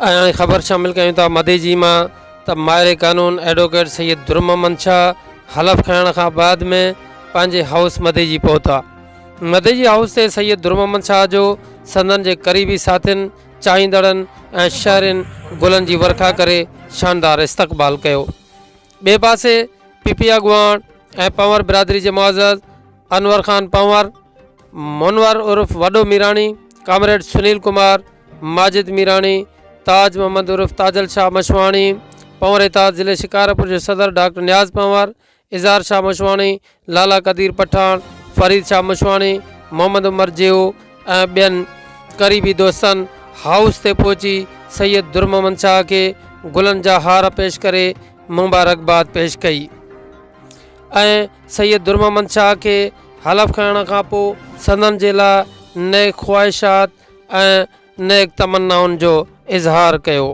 ۽ هاڻي خبر شامل ڪيون ٿا مديجي مان ته ماهر قانون ايڊووڪيٽ سيد در محمد شاهه حلف کڻڻ کان بعد ۾ پنهنجي هائوس مديجي پهتا. مديجي هائوس تي سيد در محمد شاهه جو سندن جي قريبي ساٿين، چاهيندڙن ۽ شهرين گلن جي ورکا ڪري شاندار استقبال ڪيو. ٻئي پاسي پي پي اڳواڻ ۽ پنهور برادري جي معزز انور خان پنهور، منور عرف وڏو ميراڻي، ڪامريڊ سنيل ڪمار، ماجد ميراڻي، تاج محمد عرف تاجل شاهه مشواڻي، پنهور اتحاد ضلعي شڪارپور جو صدر ڊاڪٽر نياز پنهور، اظهار شاهه مشواڻي، لالا قدير پٺاڻ، فريد شاهه مشواڻي، محمد عمر جيهو ۽ ٻين قريبي دوستن هائوس تي پهچي سيد در محمد شاهه کي گلن جا هار پيش ڪري مبارڪباد پيش ڪئي ۽ سيد در محمد شاهه کي حلف کڻڻ کان پوء سندن جي لاء نيڪ خواهشات ۽ نيڪ تمنائن جو اظهار ڪيو.